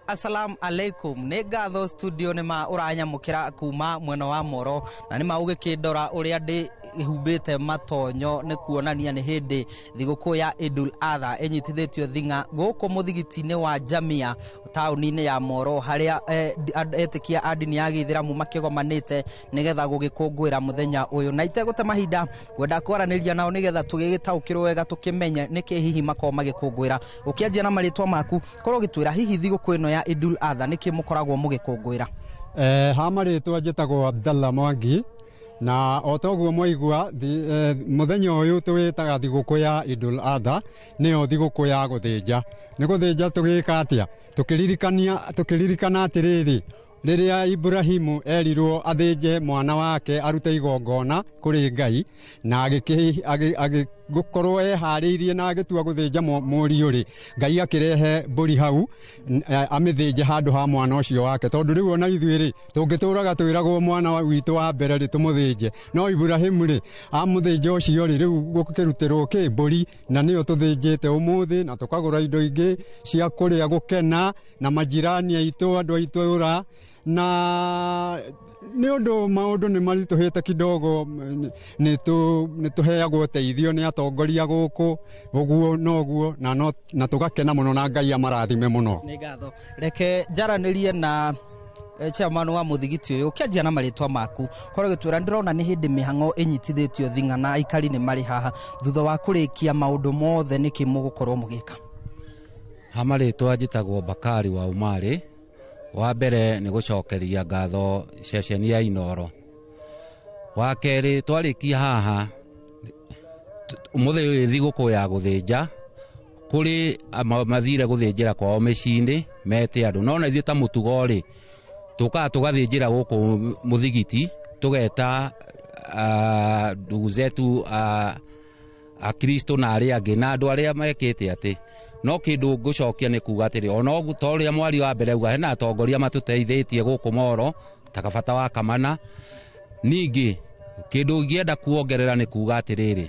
Assalamu alaikum. Nĩ ngatho studio nĩ ma ũranyamũkĩra kuma mwena wa Moro, na nĩ ma ũgĩkĩndora ũrĩa ndĩ humbĩte matonyo nĩ kuonania nĩ hĩndĩ thigũkũ ya Idul Adha ĩnyitithĩtio thing'a gũkũ mũthigiti-inĩ wa Jamia taũni-inĩ ya Moro, harĩa etĩkia a ndini ya gĩithĩramu makĩgomanĩte nĩgetha gũgĩkũngũĩra mũthenya ũyũ. Na itegũte mahinda ngwenda kwaranĩria nao nĩgetha tũgĩgĩtaũkĩrwo wega, tũkĩmenye nĩkĩ hihi makoragwo magĩkũngũĩra. Ũkĩanjia na marĩtwa maku, korwo ũgĩtwĩra hihi thigũkũ ĩno ya Idul Adha nĩkĩ mũkoragwo mũgĩkũngũĩra? Ha marĩtwa njĩtagwo Abdallah Mwangi, na o toguo mwaigua mũthenya ũyũ tũwĩtaga thigũkũ ya Idul Adha, nĩyo thigũkũ ya gũthĩnja. Nĩ gũthĩnja tũgĩka atĩa? Tũkĩririkana atĩrĩrĩ, rĩrĩa Ibrahimu erirwo athĩnje mwana wake arute igongona kũrĩ Ngai, na agĩgũkorwo eharĩirie na agĩtua gũthĩnja mũriũ rĩ, Ngai akĩrehe mbũri hau amĩthĩnje handũ ha mwana ũcio wake. Tondũ rĩu ona ithuĩ rĩ, tũngĩtũraga twĩragwo mwana witũ wa mbere rĩ tũmũthĩnje, no Ibrahimu rĩ amũthĩnja ũcio rĩ, rĩu gũkĩrutĩrwo kĩ mbũri, na nĩyo tũthĩnjĩte ũmũthĩ, na tũkagũra indo ingĩ cia kũrĩa gũkena na majirani aitũ, andũ a itũũra. Na nĩ ũndũ maũndũ nĩ maritũhĩte kidogo, nĩ tũheagwo ũteithio nĩ atongoria gũkũ, ũguo noguo, na tũgakena mũno, na Ngai amarathime mũno. Nĩ ngatho. Reke njaranĩrie na chairman wa mũthigiti ũyũ. Ũkĩanjia na marĩtwa maku, korwo ũgĩtwĩra, ndĩrona nĩ hĩndĩ mĩhang'o ĩnyitithĩtio thing'a na aikari nĩ marĩ haha, thutha wa kũrĩkia maũndũ mothe nĩkĩ mũgũkorwo mũgĩka? Ha marĩtwa njĩtagwo Bakari wa Umari. Wa mbere nĩ gũcokeria ngatho ceceni ya Inoro. Wa kerĩ, twarĩkia haha ũmũthĩ ũyũ thigũkũ ya gũthĩnja, kũrĩ mathire gũthĩnjĩra kwao mĩciĩ-inĩ mete andũ, no na ithuĩ ta mũtugo rĩ, tũkaga tũgathĩnjĩra gũkũ mũthigiti, tũgeta ndugu zetu akristo na arĩa angĩ na andũ arĩa mekĩte atĩ. No kĩndũ ngũcokia nĩ kuga atĩrĩ, ona ũguo ta ũrĩa mwario wa mbere auga, hena atongoria matũteithĩtie gũkũ Moro ta Kabata wa Kamana. Ningĩ kĩndũ ingĩenda kuongerera nĩ kuga atĩrĩrĩ,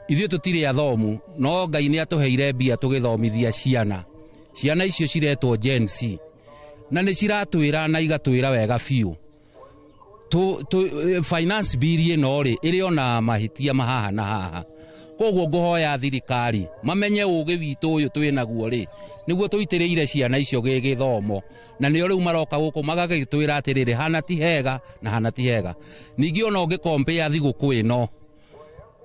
ithuĩ tũtirĩ athomu, no Ngai nĩ atũheire mbia tũgĩthomithia ciana. Ciana icio ciretwo Gen Z, na nĩ ciratwĩra na igatwĩra wega biũ. Finance bill ĩno rĩ, ĩrĩ ona mahĩtia mahaha na haha. Koguo ngũhoya thirikari mamenye ũgĩ witũ ũyũ twĩnaguo rĩ, nĩguo tũitĩrĩire ciana icio gĩgĩthomo, na nĩo rĩu maroka gũkũ magagĩtwĩra atĩrĩrĩ, hana ti hega na hana ti hega. Ningĩ ona ũngĩkompea thigũkũ ĩno,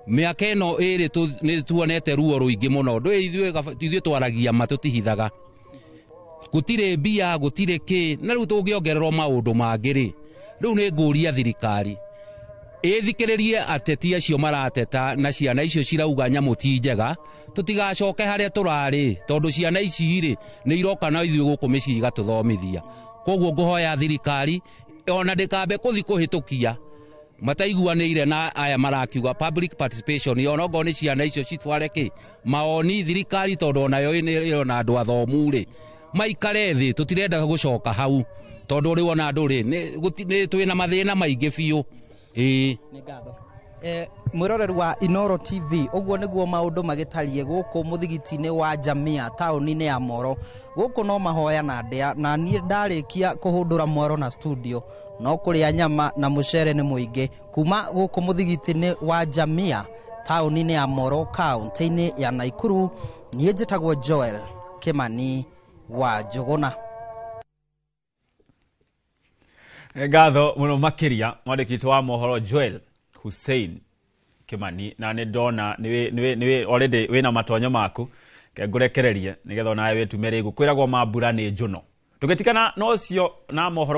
mĩaka ĩno ĩrĩ nĩ tuonete ruo rũingĩ mũno. Ndũĩ ithuĩ twaragia ma, tũtihithaga, gũtirĩ mbia, gũtirĩ kĩ, na rĩu tũngĩongererwo maũndũ mangĩ rĩ, rĩu nĩ ngũria thirikari ĩthikĩrĩrie ateti acio marateta na ciana icio cirauga nyamũ ti njega, tũtigacoke harĩa tũrarĩ, tondũ ciana ici rĩ nĩ iroka na ithuĩ gũkũ mĩciĩ igatũthomithia. Koguo ngũhoya thirikari ona ndĩkambe kũthi kũhĩtũkia mataiguanĩire na aya marakiuga public participation, ona okorwo nĩ ciana icio citware kĩ maoni thirikari, tondũ onayo ĩrona andũ athomu rĩ maikare thĩ, tũtirenda gũcoka hau, tondũ rĩu ona andũ rĩ nĩ twĩna mathĩna maingĩ biũ. Ĩĩ. Nĩ ngatho. Mwĩroreri wa Inoro TV, ũguo nĩguo maũndũ magĩtariĩ gũkũ mũthigiti-inĩ wa Jamia taũni-inĩ ya Moro. Gũkũ no mahoya na ndĩa, na niĩ ndarĩkia kũhũndũra mwaro na studio, no kũrĩa nyama na mũcere nĩ mũingĩ. Kuma gũkũ mũthigiti-inĩ wa Jamia taũni-inĩ ya Moro kaũntĩ-inĩ ya Naikuru, niĩ njĩtagwo Joel Kimani wa Njũgũna. Ngatho mũno makĩria mwandĩki witũ wa mohoro Joel Hussein Kimani, na nĩ ndona nĩ already wĩna matonyo maku, ke ngũrekererie nĩgetha onawe wĩtume rĩgu. Kwĩragwo mambura nĩ njũno. Tũgĩtigana na ũcio na mohoro.